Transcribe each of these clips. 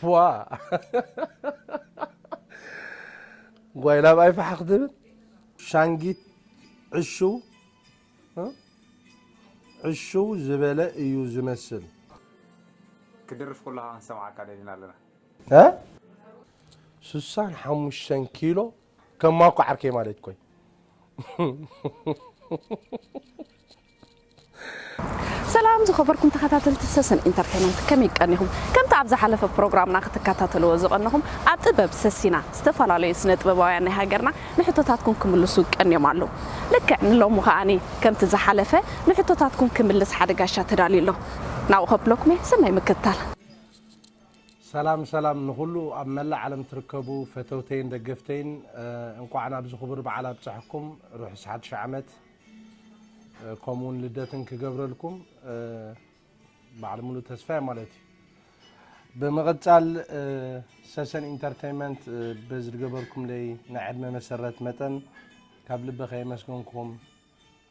ዋ ጓይላ ብኣይ ፋሓ ክትብል ሻንጊት ዕሹ እ? ዕሹ ዝበለ እዩ ዝመስል። ክድርፍ ኩላኻ ክንሰምዓካ ደሊና ኣለና። እ? ስሳን ሓሙሽተን ኪሎ ከማኮ ዓርከይ ማለት ኮይ። ሰላም ዝኸበርኩም ተኸታተልቲ ሰሰን ኢንተርቴንመንት፣ ከመይ ቀኒኹም? ከምቲ ኣብ ዝሓለፈ ፕሮግራምና ክትከታተልዎ ዝቐነኹም ኣብ ጥበብ ሰሲና ዝተፈላለዩ ስነ ጥበባውያን ናይ ሃገርና ንሕቶታትኩም ክምልሱ ቀንዮም ኣለዉ። ልክዕ ንሎሚ ከኣኒ ከምቲ ዝሓለፈ ንሕቶታትኩም ክምልስ ሓደ ጋሻ ተዳልዩ ኣሎ። ናብኡ ከብለኩም እየ፣ ሰናይ ምክትታል። ሰላም ሰላም ንኹሉ ኣብ መላእ ዓለም ትርከቡ ፈተውተይን ደገፍተይን፣ እ፣ እንኳዕ ናብዚ ክቡር በዓል ኣብፀሐኩም። ርሑስ ሓድሽ ዓመት፣ እ፣ ከምኡውን ልደትን ክገብረልኩም፣ እ፣ በዓል ሙሉእ ተስፋ ማለት እዩ። ብምቕፃል፣ እ፣ ሰሰን ኢንተርቴይንመንት፣ እ፣ በዚ ዝገበርኩምለይ ናይ ዕድመ መሰረት መጠን ካብ ልቢ ከየመስገንኩም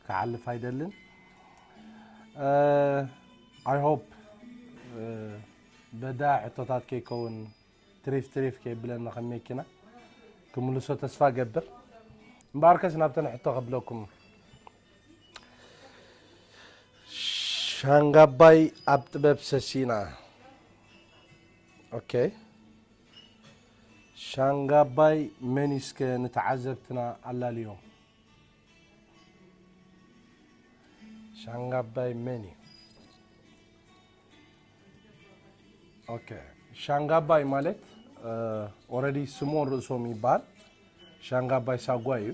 ክሓልፍ ኣይደልን። I hope በዳ ሕቶታት ከይከውን ትሪፍ ትሪፍ ከይብለና ከም መኪና ክምልሶ ተስፋ ገብር። እምበኣርከስ ናብተን ሕቶ ከብለኩም። ሻንጋባይ ኣብ ጥበብ ሰሲና። ኦኬ፣ ሻንጋባይ መን እስከ ንተዓዘብትና ኣላልዮም። ሻንጋባይ መን እዩ? ኦኬ፣ ሻንጋባይ ማለት ኦረዲ ስሞን ርእሶም ይበሃል። ሻንጋባይ ሳጓ እዩ።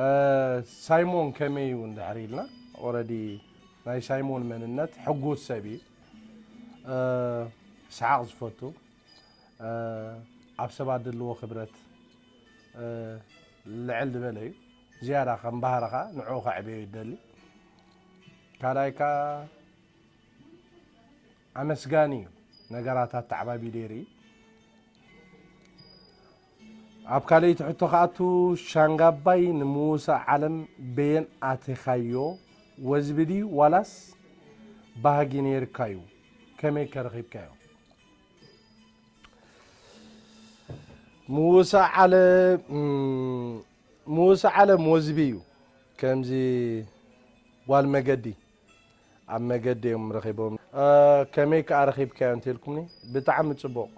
እ፣ ሳይሞን ከመይ እዩ እንድሕር ኢልና፣ ኦረዲ ናይ ሳይሞን መንነት ሕጉስ ሰብ እዩ። እ፣ ሰሓቕ ዝፈቱ፣ እ፣ ኣብ ሰባት ዘለዎ ክብረት፣ እ፣ ልዕል ዝበለ እዩ። ዝያዳ ከም ባህርኻ ንዕኡ ከዕብዮ ይደሊ። ካልኣይ ከኣ ኣመስጋኒ እዩ። ነገራት ኣተዓባቢሉ የርኢ። ኣብ ካልኣይቲ ሕቶ ከኣቱ፣ ሻንጋባይ ንምውሳእ ዓለም በየን ኣቲኻዮ? ወዝቢ ድዩ ዋላስ ባህጊ ነይርካዩ? ከመይ ከ ረኺብካዮ? ምውሳእ ዓለም፣ እም፣ ምውሳእ ዓለም ወዝቢ እዩ። ከምዚ ጓል መገዲ ኣብ መገዲ እዮም ረኺቦም። እ፣ ከመይ ከኣ ረኺብካዮ እንተልኩምኒ፣ ብጣዕሚ ጽቡቕ።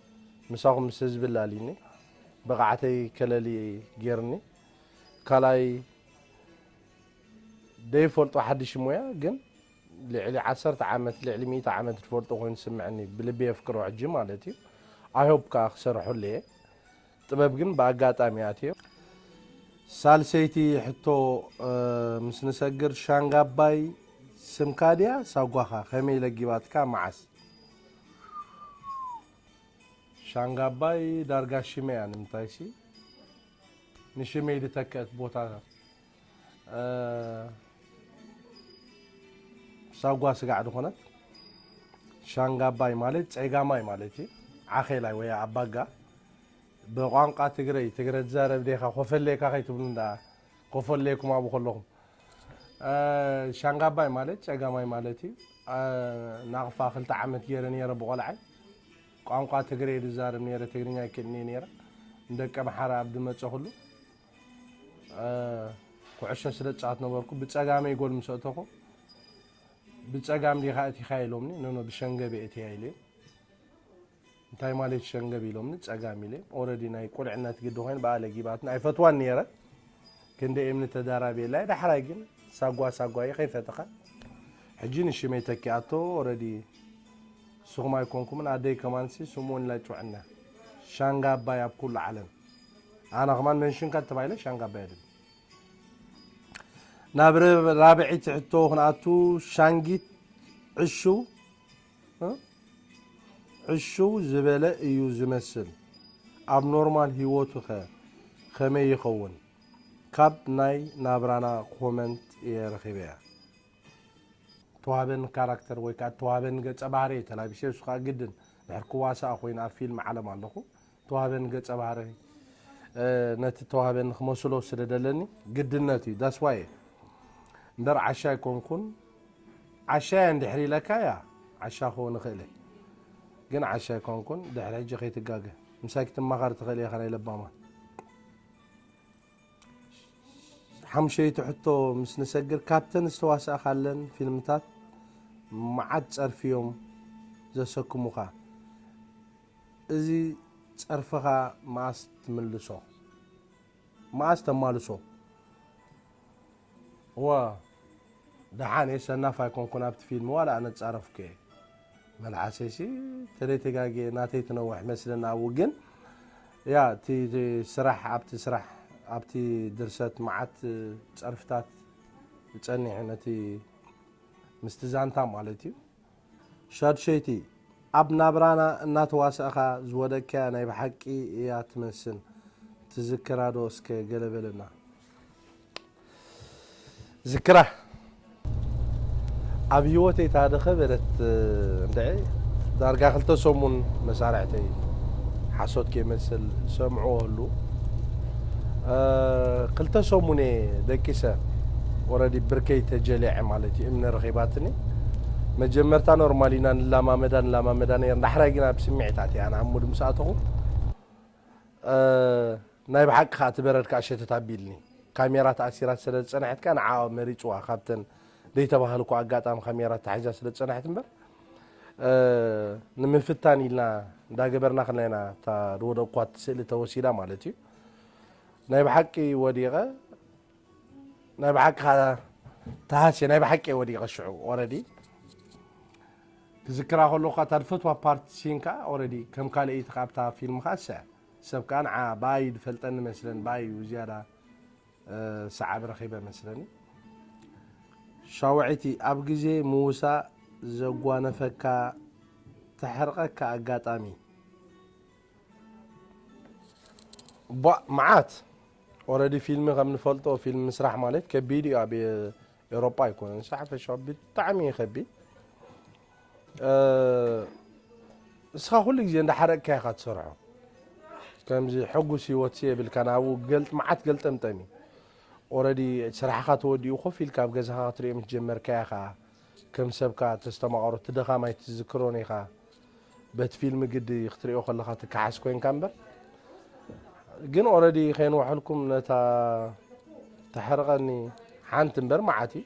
ምሳኹም ምስ ህዝቢ ላልዩኒ፣ ብቕዓተይ ከለሊ ጌርኒ። ካልኣይ ደይፈልጦ ሓድሽ ሞያ ግን ልዕሊ ዓሰርተ ዓመት፣ ልዕሊ ሚእቲ ዓመት ዝፈልጦ ኮይኑ ዝስምዐኒ፣ ብልቢ የፍቅሮ ሕጂ ማለት እዩ። I hope ከኣ ክሰርሐሉ እየ። ጥበብ ግን ብኣጋጣሚ ኣትዮ። ሳልሰይቲ ሕቶ፣ እ፣ ምስ ንሰግር፣ ሻንጋባይ ስምካ ድያ ሳጓኻ? ከመይ ለጊባትካ? መዓስ? ሻንጋባይ ዳርጋ ሽመይ እያ፣ ንምንታይሲ ንሽመይ ዝተክአት ቦታ፣ እ፣ ሳጓ ስጋዕ ዝኾነት። ሻንጋባይ ማለት ጸጋማይ ማለት እዩ። ዓኼላይ ወይ ኣባጋ። ብቋንቋ ትግረይ፣ ትግረ ትዛረብ ዲኻ? ኮፈሌካ ከይትብሉ እንዳ፣ ኮፈሌኩም ኣብኡ ከለኹም። እ፣ ሻንጋባይ ማለት ጸጋማይ ማለት እዩ። እ፣ ናቕፋ ክልተ ዓመት ገይረ ነይረ ብቆልዓይ። ቋንቋ ትግረ ዝዛረብ ነይረ፣ ትግርኛ ኣይክእልን እየ ነይረ። ንደቂ ኣምሓራ ኣብ ዝመጸኹሉ፣ እ፣ ኩዕሾ ስለ ዝጻወት ነበርኩ። ብጸጋመይ ጎል ምስ ኣእተኹ፣ "ብጸጋም ዲኻ ኣእቲኻ?" ኢሎምኒ። "ኖ፣ ኖ፣ ብሸንገብ እየ ኣእትያ" ኢለ። "እንታይ ማለት ሸንገብ?" ኢሎምኒ። "ጸጋም" ኢለ። ኦረዲ ናይ ቁልዕነት ግዲ ኮይኑ ብኣለ ጊባትን ኣይፈትዋን ነይረ። ክንደ እምኒ ተዳራብየላ። ዳሕራይ ግን ሳጓ ሳጓ እዩ፣ ከይፈተኻ። ሕጂ ንሽመይ ተኪኣቶ። ኦረዲ ንስኹም ኣይኮንኩምን፣ ኣደይ ከማንሲ ስምኦን ኢላ ትጽውዐና። ሻንጋ ኣባይ ኣብ ኩሉ ዓለም። ኣነ ከማን መንሽን ካት ተባሂለ ሻንጋ ኣባይ ኣይደልን። ናብ ረ-፣ ራብዐይቲ ሕቶ ክንኣቱ። ሻንጊት ዕሹ፣ እ? ዕሹ ዝበለ እዩ ዝመስል። ኣብ ኖርማል ህይወቱ ከ ከመይ ይኸውን? ካብ ናይ ናብራና ኮመንት እየ ረኺበያ። ተዋህበኒ ካራክተር ወይ ከዓ ተዋህበኒ ገጸ ባህሪ እየ ተላቢሰ። እሱ ከዓ ግድን ድሕር ክዋሳእ ኮይኑ ኣብ ፊልም ዓለም ኣለኹ። ተዋህበኒ ገጸ ባህሪ፣ እ፣ ነቲ ተዋህበኒ ክመስሎ ስለ ደለኒ ግድነት እዩ። ዳስዋይ እምበር ዓሻ ኣይኮንኩን። ዓሻ እያ እንድሕር ኢለካ እያ፣ ዓሻ ክኸውን እኽእል እየ። ግን ዓሻ ኣይኮንኩን፣ ድሕሪ ሕጂ ከይትጋገ። ምሳይ ክትማኻር ትኽእል ኢኻ ናይ ለባማ። ሓምሸይቲ ሕቶ ምስ ንሰግር፣ ካብተን ዝተዋሳእካለን ፊልምታት መዓት ጸርፊ እዮም ዘሰክሙኻ። እዚ ጸርፍኻ መኣስ ትምልሶ? መኣስ ተማልሶ? እዋ፣ ደሓን እየ፣ ሰናፍ ኣይኮንኩን ኣብቲ ፊልም፣ ዋላ ኣነ ጻረፍኩ እየ። መልሓሰይሲ ተደይ ተጋግየ ናተይ ትነውሕ መስለኒ ኣብኡ፣ ግን ያ፣ እቲ፣ እቲ ስራሕ፣ ኣብቲ ስራሕ፣ ኣብቲ ድርሰት መዓት ጸርፍታት ጸኒሑ ነቲ ምስቲ ዛንታ ማለት እዩ። ሻድሸይቲ፣ ኣብ ናብራና እናተዋሳእኻ ዝወደቅካያ ናይ ብሓቂ እያ ትመስል። ትዝክራ ዶ እስከ ገለ በለና። ዝክራ ኣብ ህይወተይ እታ ደኸበለት እንድዒ ዳርጋ ክልተ ሰሙን መሳርሕተይ ሓሶት ከይመስል ሰምዕዎ ህሉ። እ፣ ክልተ ሰሙን እየ ደቂሰ። ኦረዲ ብርከይ ተጀሊዐ ማለት እዩ። እምነ ረኺባትኒ። መጀመርታ ኖርማል ኢና ንላማመዳ ንላማመዳ ነይር። ዳሕራይ ግን ኣብ ስምዒታት እያ። ኣነ ኣብ ሙድ ምስ ኣተኹ፣ እ፣ ናይ ብሓቂ ከኣ እቲ በረድ ከኣ ሸተት ኣቢልኒ። ካሜራ ተኣሲራ ስለ ዝጸንሐት ከኣ ንዓኣ መሪጽዋ። ካብተን ደይተባህልኩ ኣጋጣሚ ካሜራ ተታሒዛ ስለ ዝጸንሐት እምበር፣ እ፣ ንምፍታን ኢልና እንዳገበርና ከለና ኢና እታ ዝወደቅኳ ስእሊ ተወሲዳ ማለት እዩ። ናይ ብሓቂ ወዲቐ፣ ናይ ብሓቂ ከኣ ተሃስየ፣ ናይ ብሓቂ እየ ወዲቐ ሽዑ ኦረዲ። ክዝክራ ከለኹ ከኣ እታ ዝፈትዋ ፓርት ሲን ከኣ ኦረዲ ከም ካልኣይቲ ከኣ ኣብታ ፊልም ከኣ እሰ ሰብ ከኣ ንዓ ብኣይ ዝፈልጠኒ መስለን፣ ብኣይ እዩ ዝያዳ፣ እ፣ ሰዓብ ረኺበ መስለኒ። ሻውዐይቲ፣ ኣብ ግዜ ምውሳእ ዘጓነፈካ፣ ተሕርቐካ ኣጋጣሚ? ቧ፣ መዓት። ኦረዲ ፊልም ከም ንፈልጦ፣ ፊልም ምስራሕ ማለት ከቢድ እዩ። ኣብ ኤውሮጳ ኣይኮነን፣ ንሳ ሓፈሻዊ ብጣዕሚ እዩ ከቢድ። እ፣ እስኻ ኩሉ ግዜ እንዳሓረቅካ ኢኻ ትሰርሖ። ከምዚ ሕጉስ ህይወት የብልካን። ኣብኡ ገልጥ-፣ መዓት ገልጠምጠም እዩ። ኦረዲ ስራሕኻ ተወዲኡ ኮፍ ኢልካ ኣብ ገዛኻ ክትሪኦ ምስ ጀመርካ ኢኻ ከም ሰብካ ተስተማቐሮ፣ እቲ ድኻም ኣይትዝክሮን ኢኻ። በቲ ፊልም ግዲ ክትሪኦ ከለኻ ትከሓስ ኮይንካ እምበር። ግን ኦረዲ ከይንውሐልኩም ነታ ተሕርቐኒ ሓንቲ እምበር መዓት እዩ።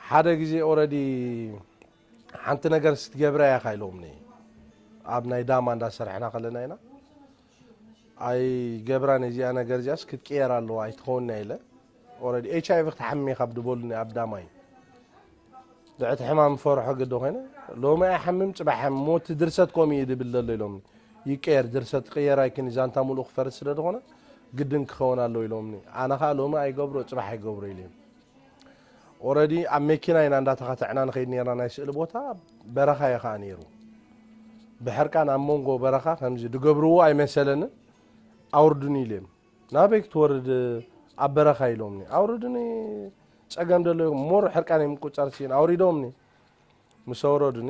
ሓደ ግዜ ኦረዲ ሓንቲ ነገር ስትገብራ ኢኻ ኢሎምኒ። ኣብ ናይ ዳማ እንዳሰርሕና ከለና ኢና። ኣይገብራን እዚኣ ነገር እዚኣስ ክትቅየር ኣለዋ ኣይትኸውን እያ ኢለ። ኦረዲ ኤች ኣይ ቪ ክትሓምም ኢኻ ብድበሉኒ ኣብ ዳማይ። ድዕቲ ሕማም ፈርሖ ግዲ ኮይነ። ሎሚ ኣይሓምም ጽባሕ ሓምም። ሞት ድርሰት ከምኡ እዩ ድብል ዘሎ ኢሎምኒ። ይቀየር ድርሰት ክቅየር ኣይክን ዛንታ ሙሉእ ክፈርስ ስለ ዝኾነ ግድን ክኸውን ኣለዎ ኢሎምኒ። ኣነ ኸኣ ሎሚ ኣይገብሮ ጽባሕ ኣይገብሮ ኢለ። ኦረዲ ኣብ መኪና ኢና እንዳተኻተዕና ንኸይድ ነርና። ናይ ስእሊ ቦታ በረኻ እዩ ኸኣ ነይሩ። ብሕርቃን ኣብ መንጎ በረኻ ከምዚ ድገብርዎ ኣይመሰለንን። ኣውርዱኒ ኢለ። ናበይ ክትወርድ ኣብ በረኻ ኢሎምኒ። ኣውርዱኒ፣ ጸገም ደሎ ሞር ሕርቃን ምቁጻር ሲን ኣውሪዶምኒ። ምስ ኣውረዱኒ፣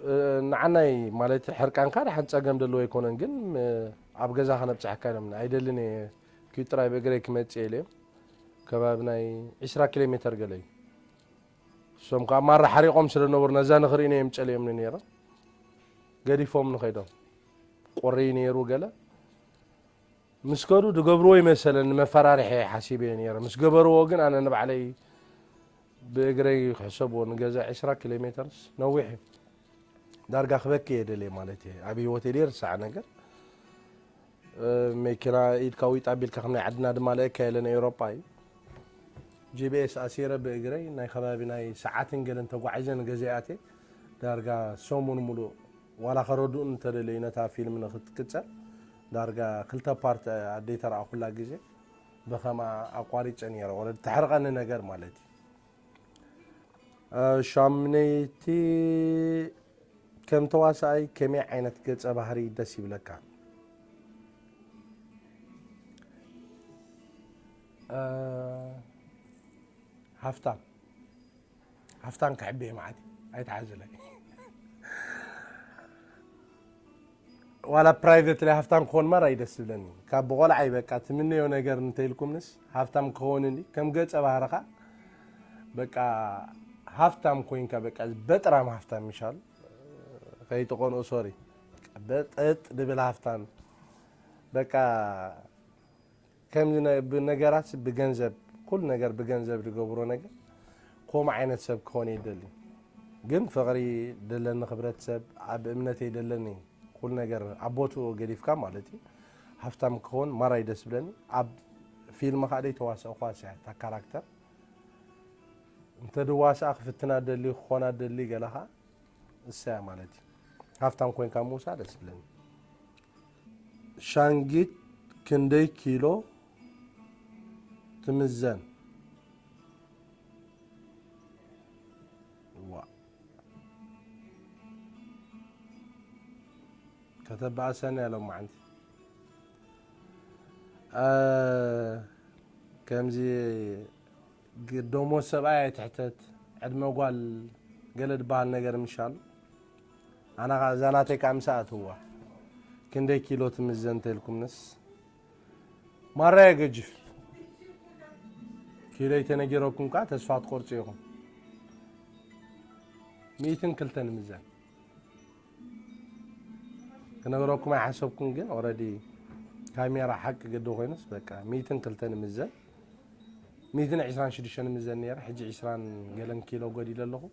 እ፣ ንዓናይ ማለት ሕርቃንካ ደሓን ጸገም ደለዎ ኣይኮነን፣ ግን፣ እ፣ ኣብ ገዛ ከነብጽሐካ ኢሎምኒ። ኣይደልን እየ፣ ኪድ ጥራይ ብእግረይ ክመጽእ ኢለ። ከባቢ ናይ ዒስራ ኪሎ ሜተር ገለ እዩ። እሶም ከኣ ማራ ሓሪቖም ስለ ነበሩ ነዛ ንኽርእዩኒ እዮም ጨልዮምኒ ነይሮም። ገዲፎም ንኸይዶም። ቁሪ ነይሩ ገለ። ምስ ከዱ ድገብርዎ ይመሰለኒ፣ መፈራርሒ ሓሲበ እየ ነይረ። ምስ ገበርዎ ግን ኣነ ንባዕለይ ብእግረይ ክሕሰብዎ ንገዛ ዒስራ ኪሎ ሜተርስ ነዊሕ እዩ። ዳርጋ ክበኪ እየ ደልየ ማለት እየ። ኣብ ህይወተይ ዘይርሳዕ ነገር። እ፣ መኪና ኢድካ ዊጥ ኣቢልካ ከም ናይ ዓድና ድማ ለእካ የለን ኤውሮጳ እዩ። ጂ ቢ ኤስ ኣሲረ ብእግረይ ናይ ከባቢ ናይ ሰዓትን ገለን ተጓዒዘ ንገዛ ኣትየ። ዳርጋ ሰሙን ሙሉእ ዋላ ከረድኡን እንተደለዩ ነታ ፊልም ንክትቅጸል ዳርጋ ክልተ ፓርት ኣደይ ተረኣኹላ ግዜ ብኸምኣ ኣቋሪጸ ነይረ። ወረድ ተሕርቐኒ ነገር ማለት እዩ። እ፣ ሻምነይቲ ከም ተዋሳኣይ ከመይ ዓይነት ገጸ ባህሪ ደስ ይብለካ? እ፣ ሃፍታም። ሃፍታም ክሕብየ መዓት እዩ። ኣይትሓዝለይ። ዋላ ፕራይቬትሊ ሃፍታም ክኾን ማራ እዩ ደስ ዝብለኒ። ካብ ብቆልዓይ በቃ ትምነዮ ነገር እንተኢልኩምንስ ሃፍታም ክኸውን እንዲ ከም ገጸ ባህርኻ በቃ ሃፍታም ኮይንካ በቃ በጥራም ሃፍታም ይሻል። ከይትቆንኡ ሶሪ። በጠጥ ድብል ሃፍታም በቃ ከምዚ ነ- ብነገራት ብገንዘብ ኩሉ ነገር ብገንዘብ ዝገብሮ ነገር ከምኡ ዓይነት ሰብ ክኾን ይደሊ። ግን ፍቕሪ ደለኒ፣ ክብረት ሰብ ኣብ እምነተይ ደለኒ፣ ኩሉ ነገር ኣብ ቦትኡ ገዲፍካ ማለት እዩ። ሃፍታም ክኸውን ማራይ ደስ ብለኒ። ኣብ ፊልም ከዓ ደይ ተዋሰእኳ እያ እታ ካራክተር እንተ ድዋስኣ ክፍትና ደሊ ክኾና ደሊ ገለ ከዓ እሳ እያ ማለት እዩ። ሃፍታም ኮይንካ ምውሳ ደስ ብለኒ። ሻንጊት ክንደይ ኪሎ ትምዘን? ዋ ከተባእሰኒ ያለው ማዓንቲ እ፣ ከምዚ ግ- ደሞዝ ሰብኣይ ኣይትሕተት፣ ዕድመ ጓል ገለ ዝበሃል ነገር ምሻሉ። ኣና ኸዓ እዛ ናተይ ከዓ ምሳ ኣትዋ ክንደይ ኪሎ ትምዘን ተልኩምንስ ማራ የገጅፍ። ኪሎ ተነጊረኩም ከዓ ተስፋ ትቆርፁ ኢኹም። ሚእትን ክልተን ምዘን ክነግረኩም ኣይሓሰብኩን፣ ግን ኦረዲ ካሜራ ሓቂ ግዲ ኮይኑስ በቃ ሚእትን ክልተን ምዘን። ሚእትን ዕስራን ሽዱሽተን ምዘን ነይረ፣ ሕጂ ዕስራን ገለን ኪሎ ጎዲለ ኣለኹ።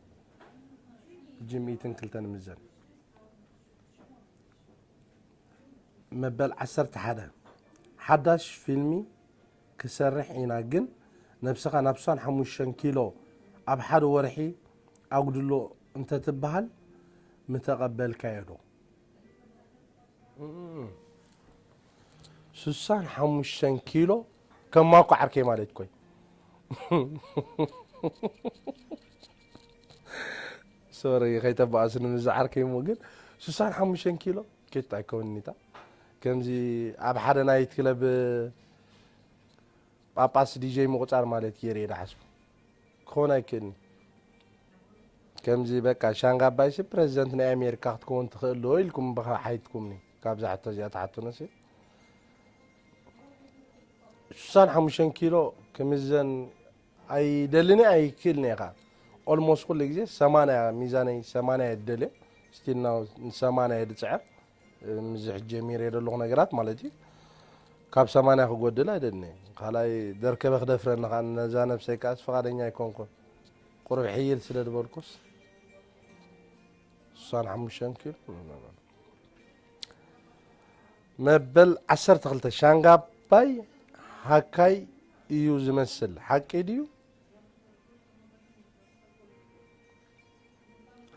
ሕጂ ሚእትን ክልተን ምዘን። መበል ዓሰርተ ሓደ ሓዳሽ ፊልሚ ክሰርሕ ኢና፣ ግን ነብስኻ ናብ ስሳን ሓሙሽተን ኪሎ ኣብ ሓደ ወርሒ ኣጉድሎ እንተትበሃል ምተቐበልካዮ ዶ? እም። ስሳን ሓሙሽተን ኪሎ ከማኮ ዓርከይ ማለት ኮይ ሶሪ ከይተባኣስኒ ምስ ዓርከይ እሞ ግን ስሳን ሓሙሽተን ኪሎ ኬት ኣይከውንኒታ ከምዚ ኣብ ሓደ ናይት ክለብ ጳጳስ ዲጀይ ምቁጻር ማለት ገይረ እየ ዝሓስቡ። ክኾን ኣይክእልኒ። ከምዚ በቃ ሻንጋ ኣባይሲ ፕረዚደንት ናይ ኣሜሪካ ክትከውን ትኽእል ዶ ኢልኩም ብኻ ሓይትኩምኒ። ካብዛ ሕቶ እዚኣ ትሓቱነሲ ሽሳን ሓሙሽተን ኪሎ ክምዘን ኣይደልን ኣይክእልን እየ። ኦልሞስት ኩሉ ግዜ ሰማንያ ሚዛነይ ሰማንያ እየ ዝደልዮ። ስቲል ናው ንሰማንያ እየ ዝፅዕር። ምዝሕ ጀሚረ ዘለኹ ነገራት ማለት እዩ። ካብ ሰማንያ ክጎድል ኣይደልን እየ። ካልኣይ ደርከበ ክደፍረኒ ከዓ ነዛ ነብሰይ ከዓስ ፍቓደኛ ኣይኮንኩን። ቁሩብ ሕይል ስለ ዝበልኩስ ሽሳን ሓሙሽተን ኪሎ መበል ዓሰርተ ክልተ ሻንጋባይ ሃካይ እዩ ዝመስል ሓቂ ድዩ?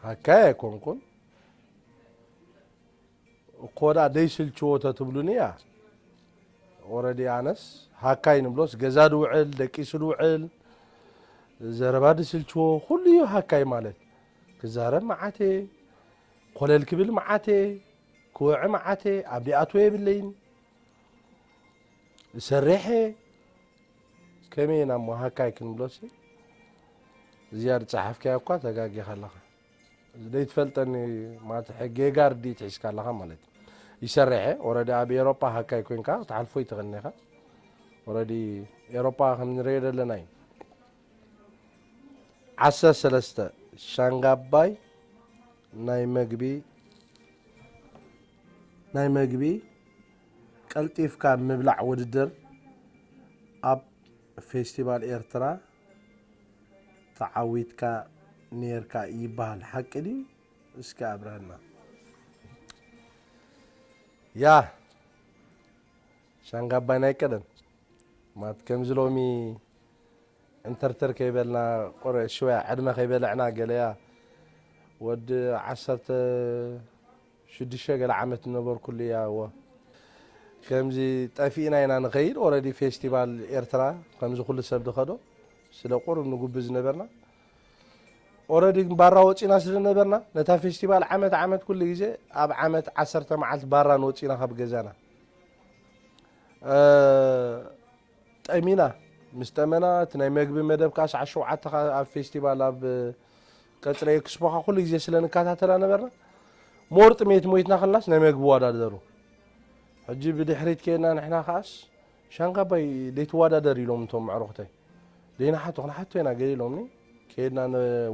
ሃካይ ኣይኮንኩን። እኮ ደኣ ደይስልችዎ ተትብሉኒ እያ። ኦረዲ ኣነስ ሃካይ ንብሎስ ገዛ ድውዕል ደቂሱ ድውዕል ዘረባ ድስልችዎ ኩሉ እዩ ሃካይ ማለት። ክዛረብ መዓቴ፣ ኮለል ክብል መዓቴ፣ ክውዕ መዓቴ፣ ኣብ ዲኣትዎ የብለይን። ዝሰርሐ ከመይ ኢና እሞ ሃካይ ክንብሎሲ? እዚኣ ዝጸሓፍካያ እኳ ተጋጊኻ ኣለኻ። ዘይትፈልጠኒ ማለት ጌጋ ርድኢት ሒዝካ ኣለኻ ማለት እዩ። ይሰርሐ ኦረዲ ኣብ ኤሮጳ ሃካይ ኮይንካ ክትሓልፎ ይትኽእልኒ ኢኻ። ኦረዲ ኤሮጳ ከም ንሪኦ ዘለና እዩ። ዓሰርተ ሰለስተ ሻንጋባይ ናይ መግቢ ናይ መግቢ ቀልጢፍካ ምብላዕ ውድድር ኣብ ፌስቲቫል ኤርትራ ተዓዊትካ ኔርካ ይበሃል ሓቂ ድዩ? እስኪ ኣብርሀልና። ያ ሻንጋባይ ናይ ቀደም ማት ከምዚ ሎሚ እንተርተር ከይበልና ቆረ ሽወያ ዕድመ ከይበለዕና ገለያ ወዲ ዓሰርተ ሽዱሽተ ገለ ዓመት ዝነበርኩሉ እያ እዎ ከምዚ ጠፊእና ኢና ንኸይድ ኦረዲ ፌስቲቫል ኤርትራ ከምዚ ኩሉ ሰብ ዝኸዶ ስለ ቁሩብ ንጉብዝ ዝነበርና ኦረዲ ባራ ወፂና ስለ ነበርና ነታ ፌስቲቫል ዓመት ዓመት ኩሉ ግዜ ኣብ ዓመት ዓሰርተ መዓልቲ ባራ ንወፂና ካብ ገዛና ጠሚና ምስ ጠመና እቲ ናይ መግቢ መደብ ከዓ ሰዓት ሸውዓተ ከዓ ኣብ ፌስቲቫል ኣብ ቀፅረ ኤክስፖ ከዓ ኩሉ ግዜ ስለ ንከታተላ ነበርና ሞር ጥሜት ሞይትና ከለናስ ናይ መግቢ ዋዳደሩ ሕጂ ብድሕሪት ከየና ንሕና ከዓስ ሻንጋባይ ደይትዋዳደር ኢሎም እቶም ኣዕሩኽተይ ደይንሓቶ ክንሓቶ ኢና ገለ ኢሎምኒ ከየድና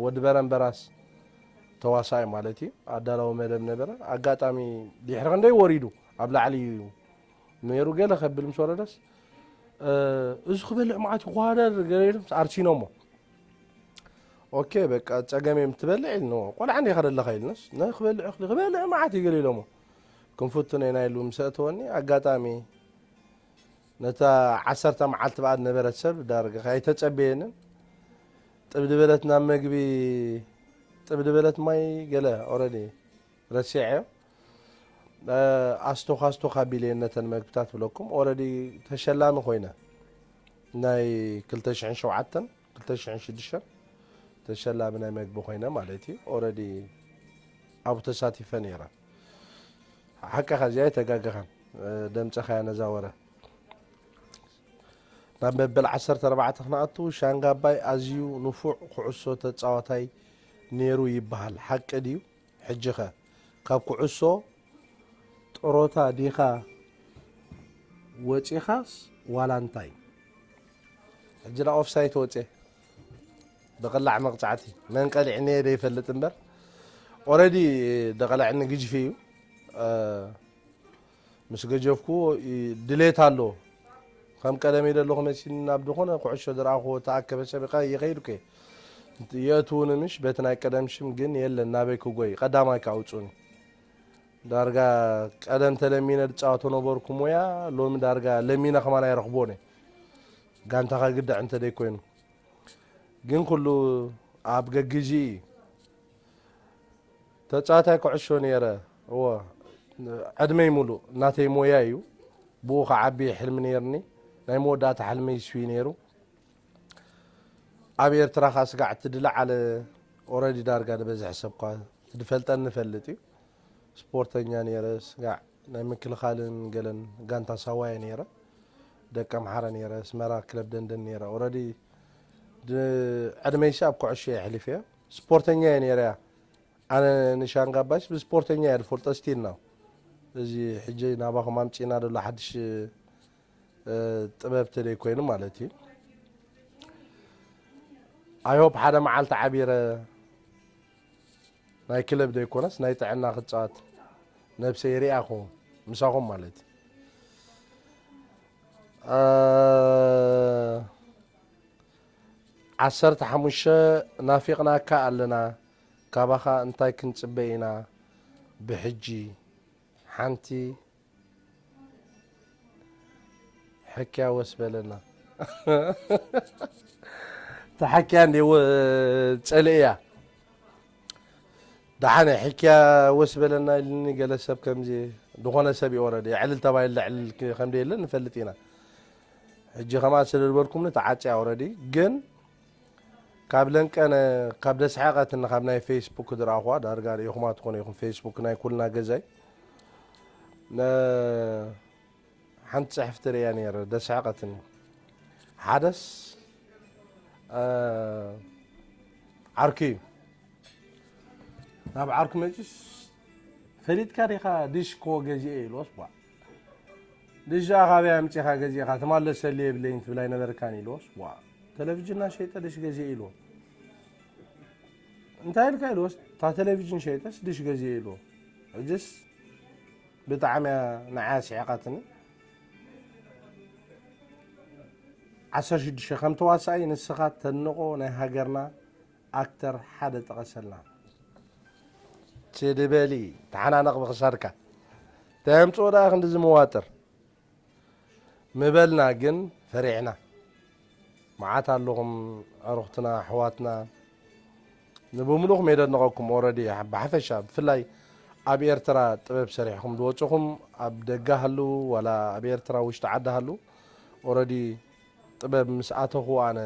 ወዲ በረንበራስ እቲ ተዋሳኢ ማለት እዩ። ኣዳላዊ መደብ ነበረ። ኣጋጣሚ ድሕሪ ክንደይ ወሪዱ ኣብ ላዕሊ እዩ ነይሩ። ገለ ከብል ምስ ወረደስ፣ "እ፣ እዚ ክበልዕ መዓት ይጓደር" ገለ ኢሎም ኣርሲኖሞ። "ኦኬ፣ በቃ ጸገም እዮም ትበልዕ" ኢልንዎ። "ቆልዓ እንዲኻ ዘለኻ" ኢልነስ፣ "ንክበልዕ እኽሊ ክበልዕ መዓት እዩ" ገለ ኢሎሞ። ክንፍትኖ ኢና ኢሉ ምስ ኣእተወኒ፣ ኣጋጣሚ ነታ ዓሰርተ መዓልቲ ብኣድ ነበረት ሰብ ዳርጋ ኣይተጸበየንን። ጥብ ድበለት ናብ መግቢ፣ ጥብ ድበለት ማይ ገለ ኦረዲ ረሲዐዮ። እ፣ ኣስቶኻ ኣስቶኻ ቢለየን ነተን መግብታት ብለኩም። ኦረዲ ተሸላሚ ኮይነ ናይ ክልተ ሽሕን ሸውዓተን፣ ክልተ ሽሕን ሽዱሽተን ተሸላሚ ናይ መግቢ ኮይነ ማለት እዩ። ኦረዲ ኣብኡ ተሳቲፈ ነይረ። ሓቅኻ እዚኣ ኣይተጋገኻን። እ፣ ደምጸኻ እያ ነዛ ወረ። ናብ መበል ዓሰርተ ኣርባዕተ ክንኣቱ፣ ሻንጋባይ ኣዝዩ ንፉዕ ኩዕሶ ተጻዋታይ ነይሩ ይበሃል። ሓቂ ድዩ? ሕጂኸ ካብ ኩዕሶ ጥሮታ ዲኻ ወጺኻስ ዋላ እንታይ? ሕጂ ናብ ኦፍሳይት ወጽየ። ብቕላዕ መቕጻዕቲ መን ቀሊዕኒ እየ ዘይፈልጥ እምበር፣ ኦረዲ ደቐላዕኒ ግጅፊ እዩ። እ፣ ምስ ገጀፍኩ ይ-፣ ድሌት ኣሎ። ከም ቀደመይ ዘለኹ መሲኒ ናብ ዝኾነ ኩዕሾ ዝረኣኹዎ ተኣከበ ሰብ ይኸ-፣ ይኸይድ እኮ እየ። የእትውኒ ምሽ በቲ ናይ ቀደም ሽም ግን የለን ናበይ ክጎይ ቀዳማይ ከ ኣውጹኒ። ዳርጋ ቀደም ተለሚነ ዝጻወቶ ነበርኩ ሞያ፣ ሎሚ ዳርጋ ለሚነ ከማን ኣይረኽቦን እየ። ጋንታኻ ግዳዕ እንተ ደይኮይኑ። ግን ኩሉ ኣብ ገግዚ እዩ። ተጻዋታይ ኩዕሾ ነይረ። እዎ፣ ዕድመይ ሙሉእ ናተይ ሞያ እዩ። ብኡ ክዓቢ ሕልሚ ነይርኒ። ናይ መወዳእታ ሕልመይ እሱ እዩ ነይሩ። ኣብ ኤርትራ ከኣ ስጋዕ እቲ ዝለዓለ ኦረዲ ዳርጋ ዝበዝሕ ሰብ እኳ ዝፈልጠኒ ይፈልጥ እዩ። ስፖርተኛ ነይረ፣ ስጋዕ ናይ ምክልኻልን ገለን ጋንታ ሳዋ እየ ነይረ። ደቀምሓረ ነይረ፣ ኣስመራ ክለብ ደንደን ነይረ። ኦረዲ ድ-፣ ዕድመይሲ ኣብ ኩዕሾ እየ ኣሕሊፈዮ። ስፖርተኛ እየ ነይረ እያ። ኣነ ንሻንጋባይስ ብስፖርተኛ እየ ዝፈልጦ ስቲል ናው። እዚ ሕጂ ናባኹም ኣምጺእና ዘሎ ሓድሽ፣ እ፣ ጥበብ ተደይ ኮይኑ ማለት እዩ። ኣይ ሆፕ ሓደ መዓልቲ ዓቢረ ናይ ክለብ ዘይኮነስ ናይ ጥዕና ክጻወት ነብሰይ ሪኣኹም ምሳኹም ማለት እዩ። እ፣ ዓሰርተ ሓሙሽተ ናፊቕናካ ኣለና፣ ካባኻ እንታይ ክንጽበ ኢና ብሕጂ? ሓንቲ ሕክያ ወስ በለና። ተሓክያ እንዴ ወ-፣ ጸልእያ። ደሓነ ሕክያ ወስ በለና ኢልኒ ገለ ሰብ ከምዚ ዝኾነ ሰብ እዩ ኦረዲ። የዕልል ተባሂሉ ዘዕልል ክ-፣ ከም ደየለ ንፈልጥ ኢና። ሕጂ ከማን ስለ ዝበልኩምኒ ተዓጽያ ኦረዲ። ግን ካብ ለንቀነ፣ ካብ ደስሓቐትኒ ካብ ናይ ፌስቡክ ዝረኣኹዋ፣ ዳርጋ ርኢኹማ ትኾኑ ኢኹም፣ ፌስቡክ ናይ ኩልና ገዛይ። ነ-፣ ሓንቲ ጽሕፍቲ ርእያ ነይረ፣ ደስሓቐትኒ። ሓደስ፣ እ፣ ዓርኪ እዩ። ናብ ዓርኩ መጺስ፣ "ፈሊጥካ ዲኻ ድሽ ኮ ገዚኤ?" ኢልዎስ፣ "ቧ፣ ድሽ ደኣ ካበይ ኣምጺኻ ገዚእኻ? ትማል ዘሰሊ የብለይን ትብል ኣይነበርካን?" ኢልዎስ፣ "ቧ፣ ቴሌቪዥንና ሸይጠ ድሽ ገዚኤ?" ኢልዎ። "እንታይ ኢልካ?" ኢልዎስ፣ "እታ ቴሌቪዥን ሸይጠስ ድሽ ገዚኤ?" ኢልዎ። ሕጅስ ብጣዕሚ እያ ንዓይ ኣስሒቓትኒ። ዓሰርተ ሽዱሽተ፣ ከም ተዋሳኣይ ንስኻ ተድንቖ ናይ ሃገርና ኣክተር ሓደ ጥቐሰልና። ችዲ በሊ፣ ተሓናነቕ ብኽሳድካ። እንታይ ኣምጽኦ ደኣ ክንድዚ መዋጥር? ምበልና ግን ፈሪሕና። መዓት ኣለኹም ኣዕሩኽትና፣ ኣሕዋትና። ንብምሉእኹም የደንቐኩም። ኦረዲ ብሓፈሻ፣ ብፍላይ ኣብ ኤርትራ ጥበብ ሰሪሕኹም ዝወጽኹም፣ ኣብ ደገ ሃልዉ ዋላ ኣብ ኤርትራ ውሽጢ ዓዲ ሃልዉ፣ ኦረዲ ጥበብ ምስ ኣተኹ ኣነ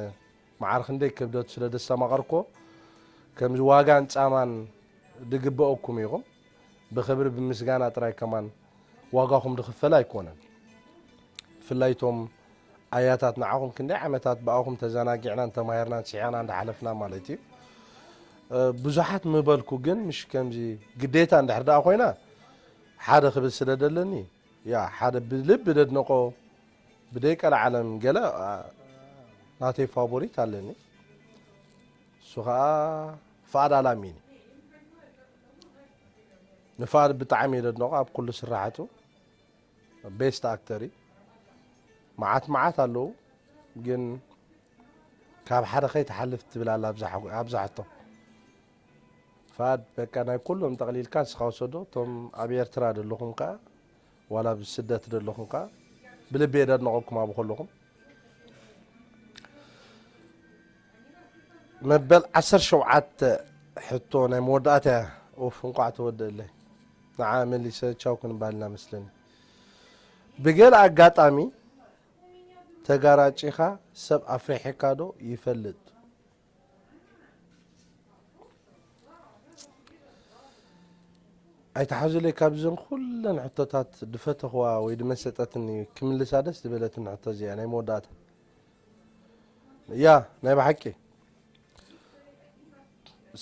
መዓር ክንደይ ክብደቱ ስለ ዘስተማቐርኮ፣ ከምዚ ዋጋን ጻማን ዝግበአኩም ኢኹም። ብኽብሪ ብምስጋና ጥራይ ከማን ዋጋኹም ዝኽፈል ኣይኮነን። ብፍላይ እቶም ኣያታት ንዓኹም ክንደይ ዓመታት ብኣኹም ተዘናጊዕናን ተማሂርናን ስሒቕና እንዳሓለፍና ማለት እዩ። እ፣ ብዙሓት ምበልኩ ግን ምሽ ከምዚ ግዴታ እንድሕር ደኣ ኮይና ሓደ ክብል ስለ ደለኒ፣ ያ፣ ሓደ ብልቢ ደድንቆ ብደይ ቀልዓለም ገለ፣ ኣ፣ ናተይ ፋቮሪት ኣለኒ። እሱ ኸኣ ፍኣድ ኣላሚን። ንፋድ ብጣዕሚ እየ ደድንቖ ኣብ ኩሉ ስራሓቱ። ቤስት ኣክተር እዩ። መዓት መዓት ኣለዉ፣ ግን ካብ ሓደ ከይትሓልፍ ትብል ኣላ ኣብዛ ሓጎ-፣ ኣብዛ ሕቶ። ፋድ በቃ ናይ ኩሎም ጠቕሊልካ ንስኻ ውሰዶ። እቶም ኣብ ኤርትራ ዘለኹም ከኣ ዋላ ኣብ ስደት ዘለኹም ከኣ ብልቢ እየ ደድንቐኩም ኣብ ከለኹም። መበል ዓሰርተ ሸውዓተ ሕቶ ናይ መወዳእታ እያ። ኡፍ፣ እንቋዕ ተወደእለይ። ንዓ መሊሰ ቻው ክንባልና መስለኒ። ብገለ ኣጋጣሚ ተጋራጪኻ ሰብ ኣፍሪሕካ ዶ ይፈልጥ? ኣይትሓዙለይ፣ ካብዘን ኩለን ሕቶታት ድፈተኽዋ ወይ ድመሰጠትኒ ክምልሳ ደስ ዝበለትኒ ሕቶ እዚኣ ናይ መወዳእታ። ያ፣ ናይ ብሓቂ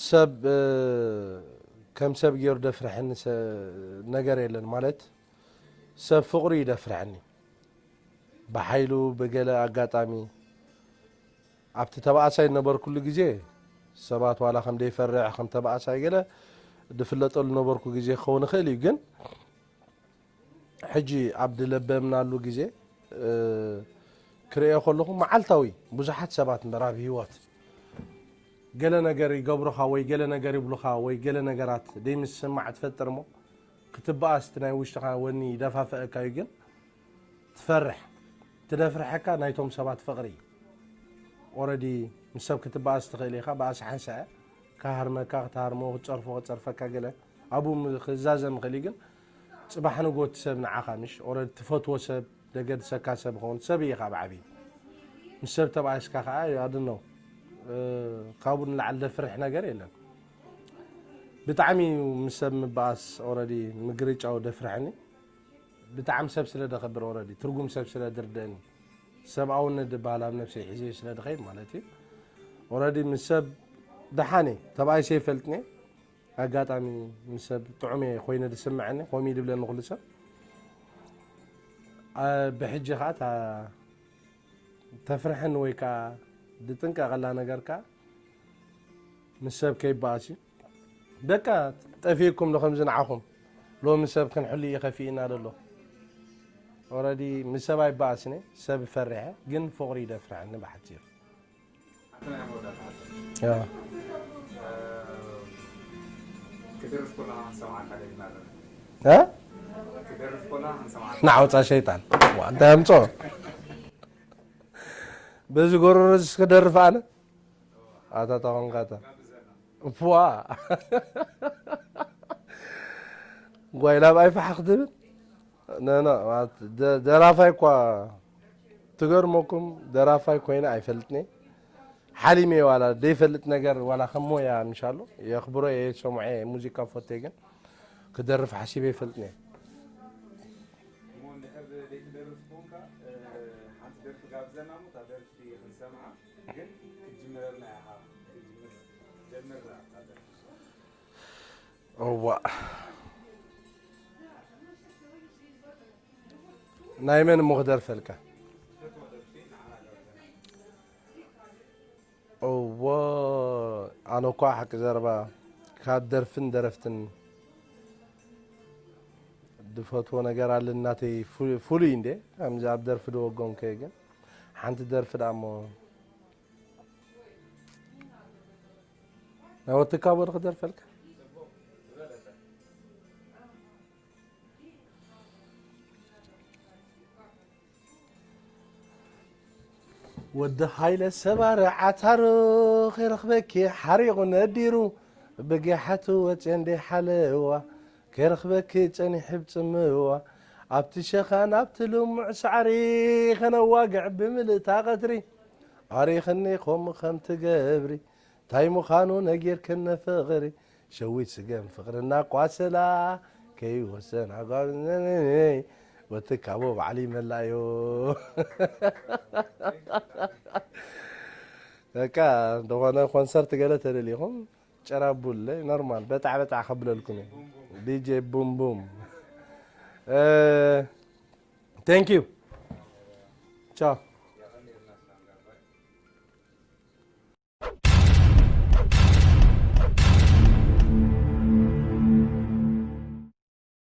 ሰብ፣ እ፣ ከም ሰብ ገይሩ ደፍርሐኒ ሰ-፣ ነገር የለን። ማለት ሰብ ፍቕሩ ይደፍርሐኒ። ብሓይሉ ብገለ ኣጋጣሚ ኣብቲ ተባኣሳይ ነበርኩሉ ግዜ ሰባት ዋላ ከም ደይፈርሕ ከም ተባኣሳይ ገለ ድፍለጠሉ ነበርኩ ግዜ ክኸውን ይኽእል እዩ። ግን ሕጂ ኣብ ድለበምናሉ ግዜ፣ እ፣ ክርእዮ ከለኹ መዓልታዊ ብዙሓት ሰባት እምበር ኣብ ህይወት ገለ ነገር ይገብሩኻ ወይ ገለ ነገር ይብሉኻ ወይ ገለ ነገራት ደይምስማዕ ትፈጥር እሞ ክትበኣስ እቲ ናይ ውሽጥኻ ወኒ ይደፋፍአካ እዩ። ግን ትፈርሕ፣ ትደፍርሐካ ናይቶም ሰባት ፍቕሪ እዩ። ኦረዲ ምስ ሰብ ክትበኣስ ትኽእል ኢኻ፣ በኣስ ሓንሳእ እያ። ክሃርመካ፣ ክትሃርሞ፣ ክትጸርፎ፣ ክትጸርፈካ ገለ ኣብኡ ም-፣ ክዛዘም ይኽእል እዩ። ግን ጽባሕ ንግሆ እቲ ሰብ ንዓኻ ምሽ ኦረዲ ትፈትዎ ሰብ፣ ደገድሰካ ሰብ ይኸውን፣ ሰብ ኢኻ ብዓብዩ። ምስ ሰብ ተባኢስካ ከኣ ኣድኖ፣ እ፣ ካብኡ ንላዕሊ ደፍርሕ ነገር የለን። ብጣዕሚ እዩ ምስ ሰብ ምበኣስ ኦረዲ ምግርጫው ደፍርሐኒ። ብጣዕሚ ሰብ ስለ ደኸብር ኦረዲ ትርጉም ሰብ ስለ ድርደእኒ ሰብኣውነት ድበሃል ኣብ ነብሰይ ሒዘዮ ስለ ድኸይድ ማለት እዩ። ኦረዲ ምስ ሰብ ደሓን እየ፣ ተባኢሰ ይፈልጥኒ። ኣጋጣሚ ምስ ሰብ ጥዑም እየ ኮይነ ዝስምዐኒ፣ ከምኡ እዩ ድብለኒ ኩሉ ሰብ። አ፣ ብሕጂ ኸዓ እታ ተፍርሐኒ ወይ ከዓ ድጥንቀቐላ ነገር ከዓ ምስ ሰብ ከይበኣስ እዩ። በቃ ጠፊእኩም ዶ ከምዚ ንዓኹም? ሎሚ ሰብ ክንሕሉ እዩ ከፊእና ዘሎ። ኦረዲ ምስ ሰብ ኣይበኣስን እየ፣ ሰብ ፈሪሐ፣ ግን ፍቕሪ ይደፍርሐኒ ብሓፂሩ። ያ። ክደርፍ ከለኻ ክንሰምዓካ ደሊና ኣለና። እ? ክደርፍ ከለኻ ክንሰምዓካ። ናውፃ ሸይጣን። ዋ፣ እንታይ ኣምፅኦ? በዚ ጎረሮስ ክደርፍ ኣነ? ኣታ ተኾንካ እታ። ዋ። ጓይላ ብኣይ ፋሕ ክትብል? ነ፣ ነ፣ ማለት ደ-፣ ደራፋይ እኳ ትገርመኩም፣ ደራፋይ ኮይነ ኣይፈልጥን እየ። ሓሊመ ዋላ ዘይፈልጥ ነገር ዋላ ከም ሞያ ምሻሎ የኽብሮ እየ፣ ሰምዖ እየ፣ ሙዚቃ ፈትየ ግን ክደርፍ ሓሲበ ኣይፈልጥን እየ። እሞ እንድሕር ዘይትደርፍ ኮንካ፣ እ፣ ሓንቲ ደርፊ ጋብዘና እሞ እታ ደርፊ ክንሰምዓ፣ ግን ክትጅምረልና ኢኻ፣ ክትጅምር ጀምር እታ ደርፊ። እዋእ። ናይ መን እሞ ክደርፈልካ? እዎ፣ ኣነ እኳ ሓቂ ዘረባ ካብ ደርፍን ደረፍትን ድፈትዎ ነገር ኣለኒ ናተይ ፉ-፣ ፍሉይ እንዴ፣ ከምዚ ኣብ ደርፊ ድወጎም ከየ ግን ሓንቲ ደርፊ ደኣ እሞ ናይ ወትካቦ ዶ ክደርፈልካ? ወዲ ሃይለ ሰባሪ ዓታሩ ከይረኽበኪ ሓሪቑ ነዲሩ ብጊሓቱ ወፅየ እንደ ሓለዋ ከይረኽበኪ ጸኒሑ ብጽምዋ ኣብቲ ሸኻን ኣብቲ ልሙዕ ሳዕሪ ከነዋግዕ ብምልእታ ቐትሪ ኣሪኽኒ ከምኡ ከም ትገብሪ ታይ ምዃኑ ነጊርክኒ ፍቕሪ ሸዊት ስገም ፍቕሪ እናቋሰላ ከይወሰን ኣጓብዘኒ ወትካቦ ባዕሊ መላዮ በቃ እንደኾነ ኮንሰርት ገለ ተደሊኹም ጨራቡለ ኖርማል በጣዕ በጣዕ ከብለልኩም እዩ ዲጄ ቡም ቡም thank you ቻው